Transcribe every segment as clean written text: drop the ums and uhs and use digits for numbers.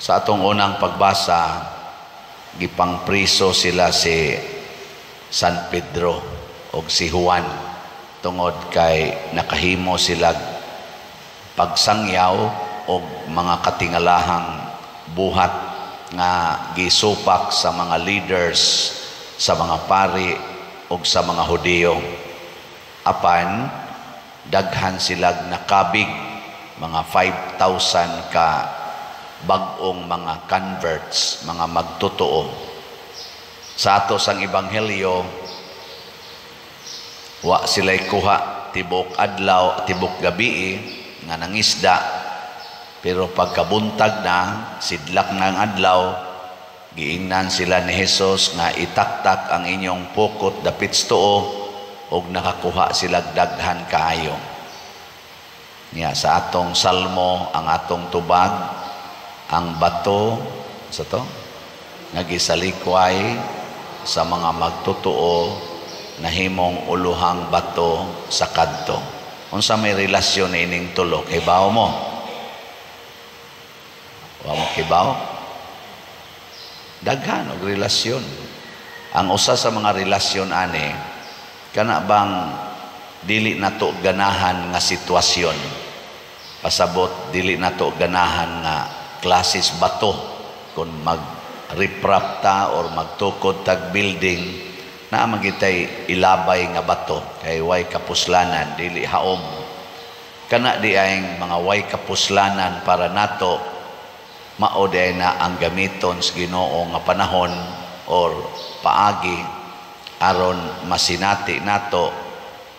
Sa atong unang pagbasa, gipangpriso sila si San Pedro og si Juan tungod kay nakahimo sila pagsangyaw og mga katingalahang buhat nga gisupak sa mga leaders, sa mga pari og sa mga Hudiyo. Apan daghan silag nakabig, mga 5,000 ka bag-ong mga converts, mga magtotoo. Sa ato sang ebanghelyo, wa sila'y kuha tibok adlaw, tibok gabi nga nangisda, pero pagkabuntag na, sidlak ng adlaw, giingnan sila ni Jesus nga itaktak ang inyong pukot dapit sa tuo, og nakakuha sila daghan kaayo. Niya sa atong salmo, ang atong tubag, ang bato sa to nga gisalikway sa mga magtotoo nahimong uluhang bato sa kadto. Unsa may relasyon ining tulo? Kibaw mo? Wa mo kibaw? Daghan og relasyon. Ang usa sa mga relasyon ani, kana bang dili nato ganahan nga sitwasyon, pasabot dili nato ganahan nga klases bato. Kung mag riprap ta or magtukod tag building, naa man gitay ilabay nga bato kay way kapuslanan, dili haom. Kana di ay mga way kapuslanan para nato, mao di ay na ang gamiton sa Ginoo nga panahon or paagi aron masinati nato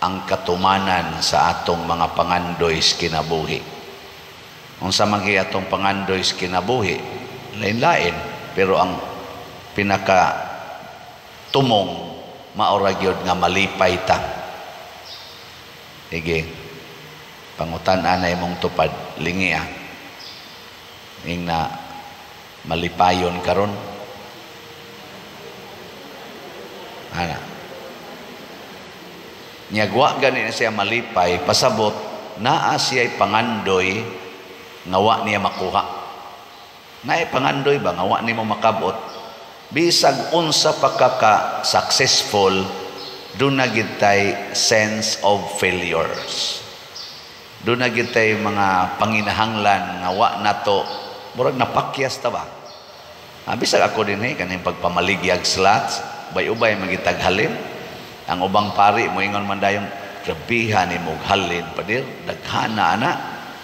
ang katumanan sa atong mga pangandoy sa kinabuhi. Unsa man gyud atong pangandoy sa kinabuhi? Lain-lain, pero ang pinaka tumong mao ra gyud nga malipay ta. Sige, pangutan-an imong tupad, lingi ah. Ing na malipayon karon. Ana. Nyagwa gani na siya malipay, pasabot naa siya'y pangandoy nga wa niya makuha. Naay pangandoy ba nga wa nimo makabot? Bisag unsa pa ka ka successful, duna gid tay sense of failures. Duna gid tay mga panginahanglan nga wa nato, murag napakyas ta ba? Bisag ako din kaning pagpamaligyag slots, ubay-ubay magitag halin. Ang ubang pari moingon man dayong grabihan nimo og halin padir, daghana ana,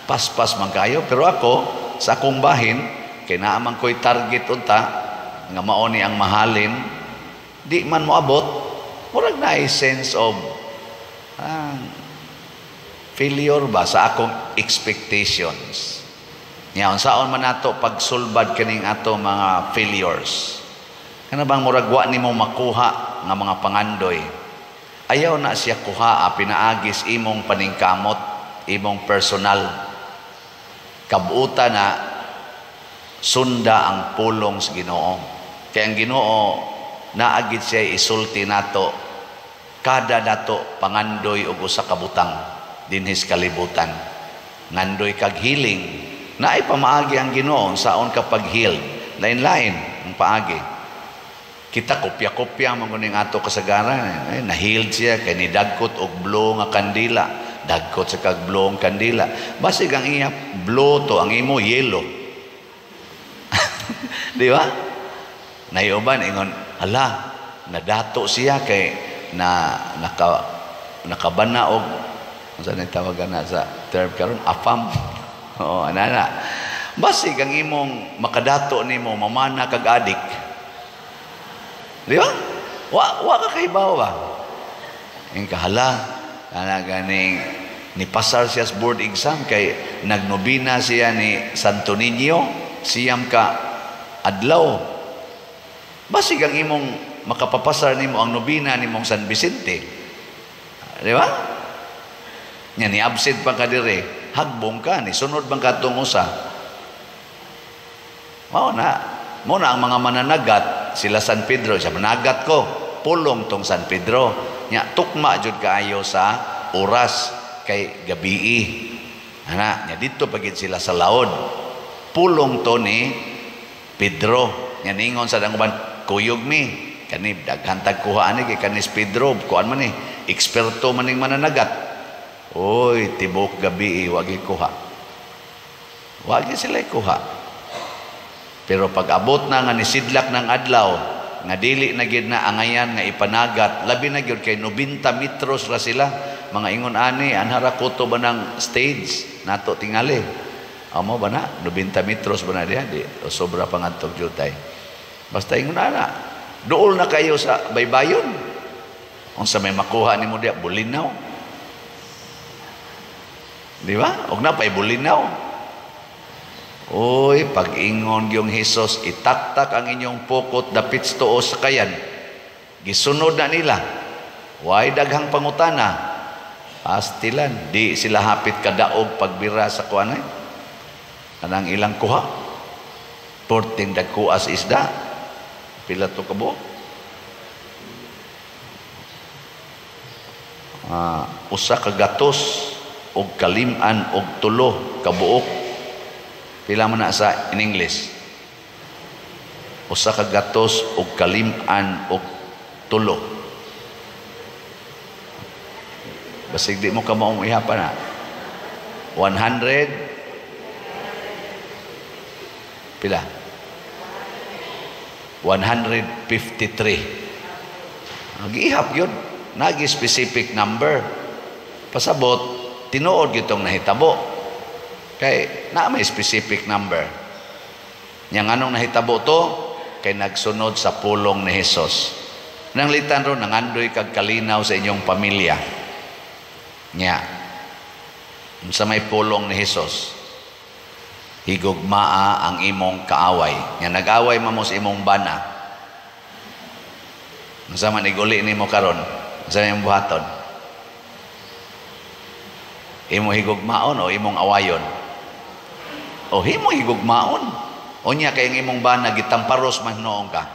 paspas man kayo. Pero ako sa akong bahin kay naa man koy target unta nga mao ni ang mahalin, di man moabot, murag naay sense of failure ba sa akong expectations. Nya unsaon man nato pagsulbad kining ato mga failures? Kana bang murag wa nimo makuha nga mga pangandoy? Ayaw na siya kuha, pinaagis imong paningkamot, imong personal. Kabuutan na sunda ang pulong sa Ginoo. Kaya ang Ginoo naagid siya isulti nato kada nato pangandoy og usa ka butang dinhis kalibutan. Ngandoy kag healing, naay pamaagi ang Ginoo saon ka pag-heal. Lain-lain ang paagi. Kita kopya-kopya man kuning ato kasagaran. Na-healed siya kay nidagkot og blue nga kandila. Dagkot sa kag blue nga kandila. Basig ang iya blue to, ang imo yellow. Di ba? Naiuban ingon, hala, nadato siya kay na nakabana og unsa ni tawagan na sa term karon, afam. Oo, ana. Basig ang imong makadato nimo mamana kag adik. Di ba? Wa ka kahibaw ba? Ing kahala, ana ganing nipasar siya sa board exam kay nagnobina siya ni Santo Niño, siyam ka adlaw. Basig ang imong makapapasar nimo ang nobina nimong San Vicente. Di ba? Nya ni absent pa ka dire, hagbong ka ni sunod bang katong usa. Mao na, mao na ang mga mananagat sila San Pedro, siya managat ko, pulong tong San Pedro. Nya tukma jud kaayo sa oras kay gabii. Ana, nya didto pagid sila sa laod. Pulong to ni Pedro nya ningon sa dang uban, "Kuyog mi kani, daghan tag kuha ani kay kanis Pedro, kuan man ni, eksperto man ning mananagat." Oy, tibok gabi wagi kuha. Wagi sila kuha. Pero pag abot na nga nisidlak ng adlaw, nga dili na gyud na angayan nga ipanagat, labi na gyud kay 90 metros ra sila. Mga ingon ani, anhara kuto ba ng stage nato tingali. Amo ba na? 90 metros ba na diha? Di, o sobra pa ngadtog jutay. Basta ingon ana, duol na kayo sa baybayon. Unsa may makuha nimo diha, bulinaw. Di ba? Og na pay bulinaw. Oy, pag-ingon yung Hesus, "Itaktak ang inyong pukot dapit sa tuo sa kayan." Gisunod na nila. Way daghang pangutana. Pastilan, di sila hapit kadaog pagbira sa kuan ay. Kanang ilang kuha. Porting dagkuas isda. Pila to kabuok? 163 kabuok. Pila man na sa in English? 163. Basig di mo ka maong iha pa na. 100 pila? 153. Nag-ihap yun. Nagi specific number. Pasabot, tinuod gitong nahitabo. Kay na may specific number. Nya nganong nahitabo to? Kay nagsunod sa pulong ni Hesus. Nanglitan ron, nangandoy kag kalinaw sa inyong pamilya. Nya, sa may pulong ni Hesus, higugmaa ang imong kaaway. Nya nag-away man mo sa imong bana. Unsa man iguli nimo karon? Unsa imong buhaton? Imo higugmaon o imong awayon? O himo higugmaon. Unya kay ang imong bana gitamparos man noong ka.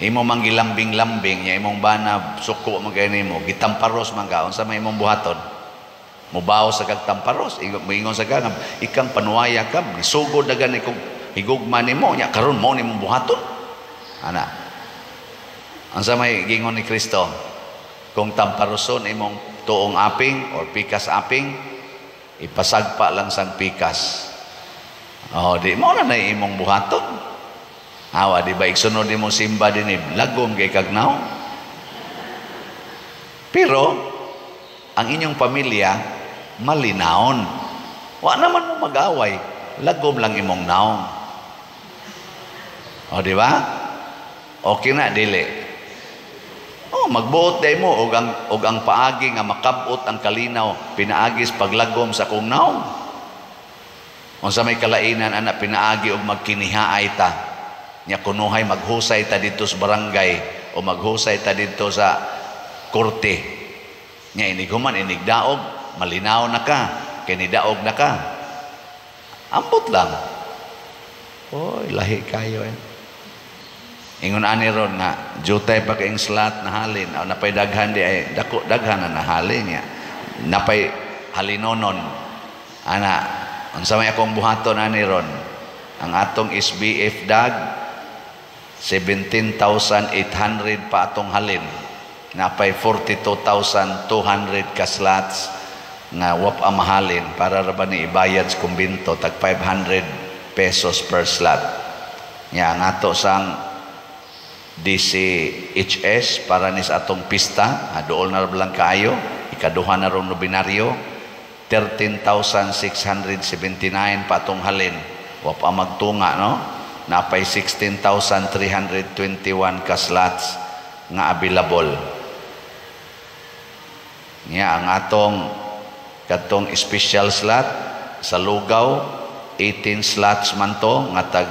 Imo man gilambing-lambing nya imong bana suko man kay nimo, gitamparos man ka, unsa may imong buhaton? Mubaw sa kag tamparos, moingon sa ka ikang panuwaya ka, gisugod na gani kog higugma nimo, nya karon mo nimong buhaton. Ana. Unsa may gingon ni Kristo? Kung tamparoson imong tuong aping or pikas aping, ipasagpa lang sang pikas. Oh, di mo na na imong buhaton. Awa, di ba igsunod nimo simba dinhi, lagom kay kagnaw. Pero ang inyong pamilya malinawon. Wa naman mo mag-away, lagom lang imong naong. O, di ba? Okay na dili. Oh, magbuot day mo og ang paagi nga makabot ang kalinaw pinaagis paglagom sa akong naong. Unsa may kalainan ana pinaagi og magkinihaay ta. Nya kunuhay maghusay ta didto sa barangay o maghusay ta didto sa korte. Nya inig human inig daog, malinaw na ka, kay nidaog na ka. Ambot lang. Oy, lahi kayo eh. Ingon ani ron nga jutay pa kaing slot na halin o napay daghan di ay dako daghan na nahalin niya. Napay halinonon. Ana, unsa may akong buhaton ani ron? Ang atong SBF dag 17,800 pa atong halin. Napay 42,200 ka slots nga wap ang mahalin para ra ba ni ibayad sa kumbinto tag 500 pesos per slot. Nya ang ato sang DCHS para ni sa atong pista, dool na lang kaayo, ikaduha na rong nobinaryo, 13,679 pa atong halin. Wa pa magtunga, no? Napay 16,321 ka slots nga available. Nya ang atong katong special slot sa lugaw, 18 slots man to nga tag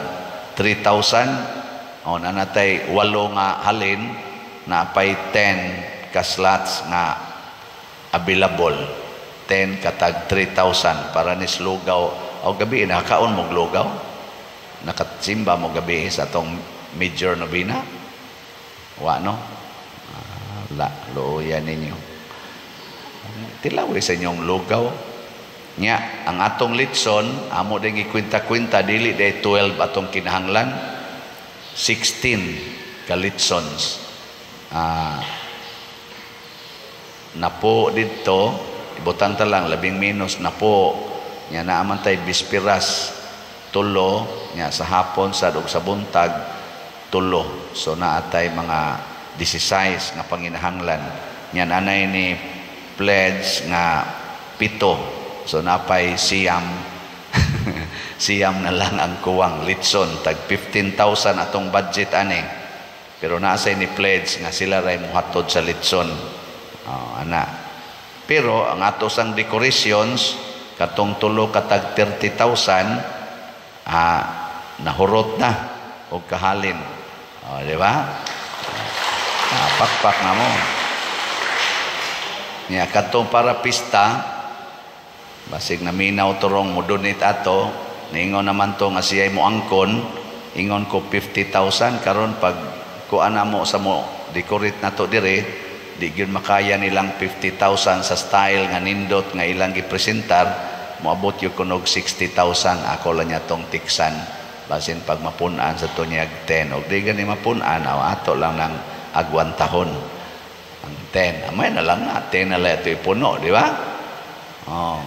3,000. O nanatay 8 nga halin, napay 10 ka slots nga available. 10 katag 3,000 para ni lugaw. O gabi nakakaon mo lugaw. Nakasimba mo gabi sa atong major novena. Wa no? La, luoyan ninyo. Tilawi sa inyong lugaw. Nya ang atong litson amo din gikwenta-kwenta, dili day 12 atong kinahanglan, 16 ka litsons. Napo didto ibutang ta lang labing minus napo. Nya naa man tay bispiras tulo, nya sa hapon sad ug sa buntag tulo, so naa tay mga 16 nga panginahanglan. Nya nanay ni pledge nga 7, so napay 9. 9 na lang ang kuwang litson. Tag 15,000 atong budget ani, pero naasay ni pledge nga sila ray mohatod sa litson. Oh, ana. Pero ang ato sang decorations katong tulo katag 30,000, nahurot na og kahalin. Oh, di ba? Pakpak na mo. Nya katong para pista, basig naminaw turong mo donate ato, niingon naman to nga siya'y moangkon, ingon ko 50,000. Karon pag kuan na mo sa mo decorate na to dire, di gyud makaya nilang 50,000 sa style nga nindot nga ilang gipresentar, moabot gyud kunog 60,000. Ako lang niya tong tiksan, basin pag mapun-an sa tunyag 10, og di gani mapun-an, aw, ato lang nang agwantahon ang 10. Amay na lang na 10 na lang ito ipuno, di ba? Oh.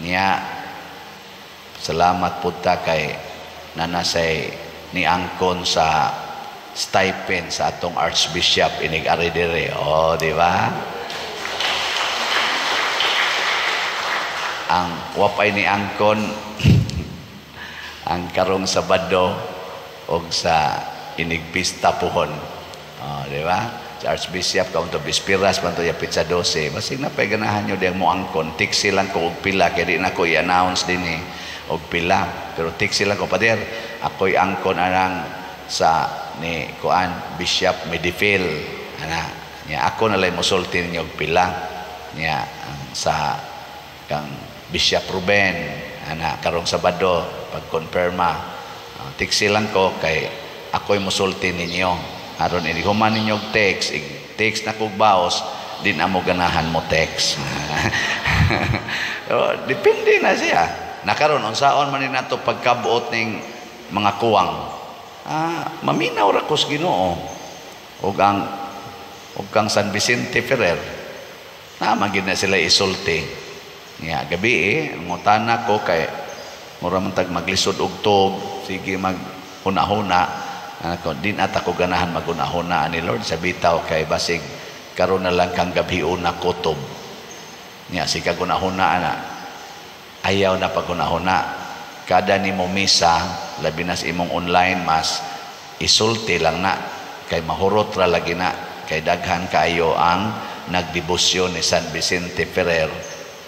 Niya salamat pud ta kay nanasay ni angkon sa stipend sa atong archbishop inig ari dire. Oh, di ba? Ang wapay ni angkon ang karong Sabado og sa inig pista puhon. Oh, di ba? Sa archbishop kaunto bispiras man to ya pizza 12. Basig na pay ganahan nyo diyang mo angkon, tiksi lang ko og pila kay di na ko i-announce dinhi og pila. Pero tiksi lang ko, pader, ako'y angkon anang sa ni kuan Bishop Medifil ana. Nya ako na lay mosulti ninyo og pila. Nya ang sa kang Bishop Ruben ana karong Sabado pag-confirma. Tiksi lang ko kay ako'y mosulti ninyo. Aron ini human ninyo og text, text na kog baos, di na mo ganahan mo text. Pero depende na siya. Nakaron unsaon man ni nato pagkabuot ning mga kuwang. Maminaw ra kos Ginoo. Ug ang ug kang San Vicente Ferrer, naman gid na sila isulti. Nya gabi ngutana ko kay mura man tag maglisod og tog, sige mag huna-huna. Ako, din at ako ganahan magunahuna ni Lord sa bitaw kay basig karon na lang kang gabi una kutob. Nya si kagunahuna ana, ayaw na pagunahuna. Kada nimo misa, labi na sa imong online mass, isulti lang na kay mahurot ra lagi na kay daghan kaayo ang nagdebosyon ni San Vicente Ferrer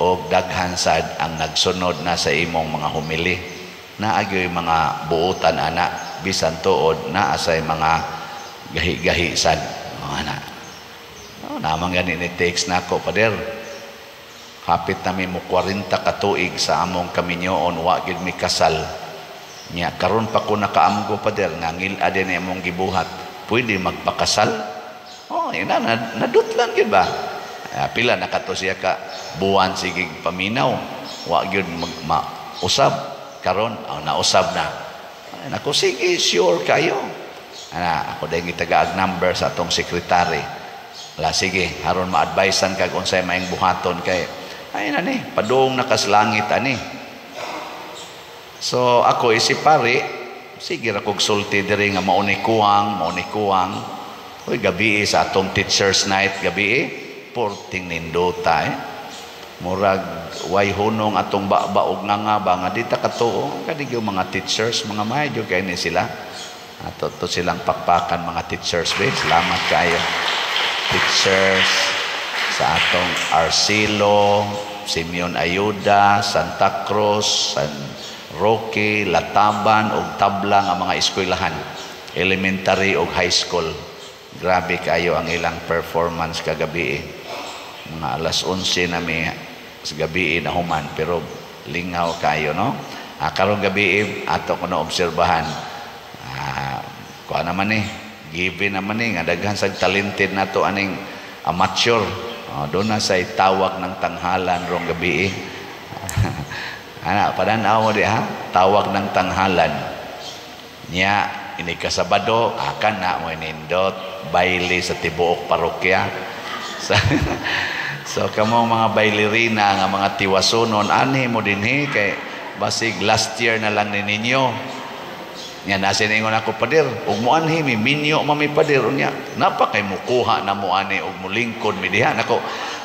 og daghan sad ang nagsunod na sa imong mga humili. Naagyoy mga buotan ana, bisan tuod naa say mga gahi-gahi sad. Oh, ana. Oh, naman gani ni text nako, pader. Hapit nami mo 40 ka tuig sa among kaminyoon, wa gyud mi kasal. Nya karon pa ko nakaamgo, pader, nga ngil-a din among gibuhat. Pwede magpakasal? Oh, ina nadutlan gyud ba? Pila na kato siya ka buwan sige paminaw, wa gyud mausab. Karon oh, nausab na. Ay, nako, sige, sure kayo. Ana, ako dahil gitagaag number sa atong sekretary. Ala, sige, aron ma-advisean kag unsay maing buhaton kay ay na ni, padung nakaslangit ani. So ako isip pare, sige ra kog sulti diri nga mauni kuwang, mauni kuwang. Uy, gabi sa atong teachers night gabi porting nindota eh. Murag way hunong atong baba og nganga ba nga di ta katuo kadi gyud mga teachers, mga medyo kay ni sila. Ato to silang pakpakan mga teachers be. Salamat kayo teachers sa atong Arcilo, Simeon Ayuda, Santa Cruz, San Roque, Lataban ug Tabla nga mga eskwelahan, elementary ug high school. Grabe kayo ang ilang performance kagabi eh. Mga alas 11 na mi sa gabi na human, pero lingaw kayo, no? Karong gabi ato ko na obserbahan. Kuha naman eh, given naman eh, nga daghan sa talented na to aning amateur. Doon na say tawag ng tanghalan rong gabi eh. Ana, padan-aw mo di ha, tawag ng tanghalan. Nya, ini ka Sabado, akan na mo nindot, baile sa tibuok parokya. So kamo mga bailerina nga mga tiwasunon, ani mo dinhi kay basig last year na lang ni ninyo. Nya nasa ingon ako, "Pader, ug mo anhi mi, minyo mami, pader." Unya napa kay mukuha na mo ani ug mulingkod mi diha nako.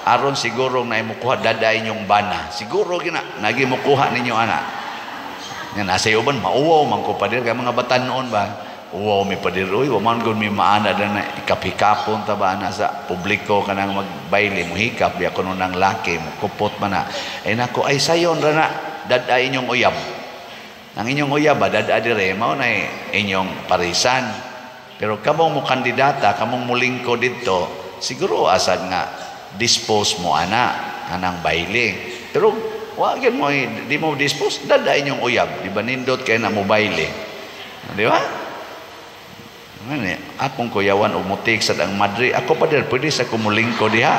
Aron siguro na mukuha dada inyong bana. Siguro gina nagi mukuha ninyo ana. Nya nasa uban mauwaw man ko, pader, kay mga batan-on ba. "Uwaw mi, pader, uy, wa man gud mi maana na ikapikapon ta ba ana sa publiko kanang magbayle, muhikap biya kuno nang laki mukupot man na." Eh nako, ay sayon ra na dada inyong uyab. Ang inyong uyab ba, dada dire, mao na inyong parisan. Pero kamong mo kandidata, kamong mulingko didto, siguro asad nga dispose mo ana anang bayle. Pero wa gyud mo, di mo dispose, dada inyong uyab, di ba nindot kay na mo bayle? Di ba? Ngani, akong kuyawan og mutik sad ang madre. "Ako, pader, pwede sa kumulingko diha."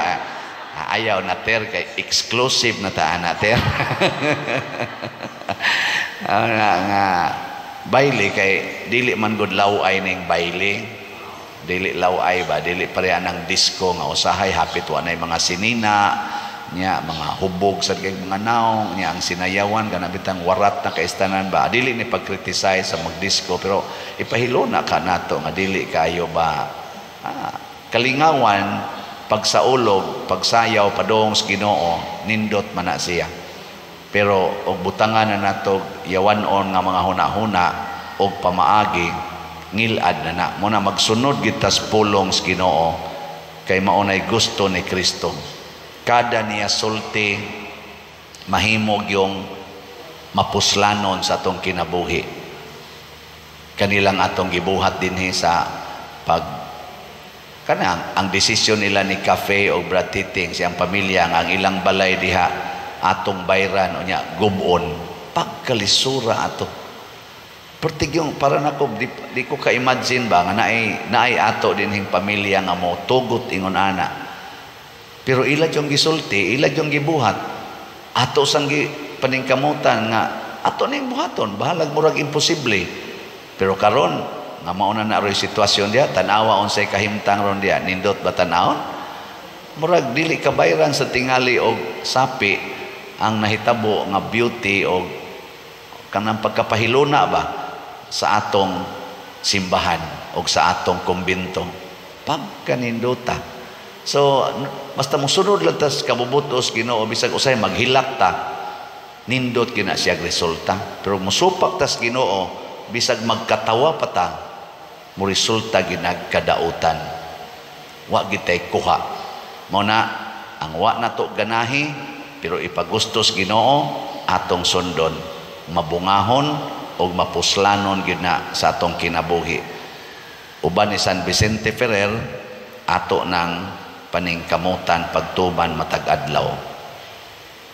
"Ah, ayaw na, ter, kay exclusive na ta ana, ter." Ah, nga, nga bayle kay dili man gud law-ay ning bayle. Dili law-ay ba, dili pareha ng disco nga usahay hapit wa nay mga sinina nya, mga hubog sa kay mga naong nya, ang sinayawan kana bitang warat na kaistanan ba. Dili ni pag-criticize sa magdisco, pero ipahilona ka nato nga dili kayo ba, kalingawan pagsaulog, pagsayaw padong sa Ginoo, nindot man na siya. Pero og butangan na nato yawan-on nga mga huna-huna og pamaagi, ngilad na na mo na magsunod kita sa pulong sa Ginoo kay mao nay gusto ni Kristo. Kada niya sulti, mahimog yung mapuslanon sa atong kinabuhi. Kanilang atong gibuhat dinhi sa pag kanang ang desisyon nila ni Cafe o Brad Titing, siyang pamilya, nga ang ilang balay diha atong bayran, unya gubon, pagkalisura ato. Pertig yung para nako, di ko ka-imagine ba nga naay naay ato dinhing pamilya nga mo tugot ingon ana. Pero ila yung gisulti, ila yung gibuhat. Ato sang gi paningkamutan nga ato ning buhaton, bahalag murag imposible. Pero karon nga mao na na roy sitwasyon diha, tan-awa unsay kahimtang ron diha, nindot ba tan-awon? Murag dili kabayran sa tingali og sapi ang nahitabo nga beauty og kanang pagkapahiluna ba sa atong simbahan og sa atong kumbento. Pagkanindota. So, basta mosunod lang tas kabubutos Ginoo, bisag usay maghilak ta, nindot kina siya resulta. Pero musupak tas Ginoo, bisag magkatawa pa ta, mo resulta ginagkadautan. Wa gitay kuha. Mao na ang wa nato ganahi pero ipagustos Ginoo, atong sundon, mabungahon og mapuslanon gyud na sa atong kinabuhi. Uban ni San Vicente Ferrer, ato nang paningkamutan pagtuman matag adlaw.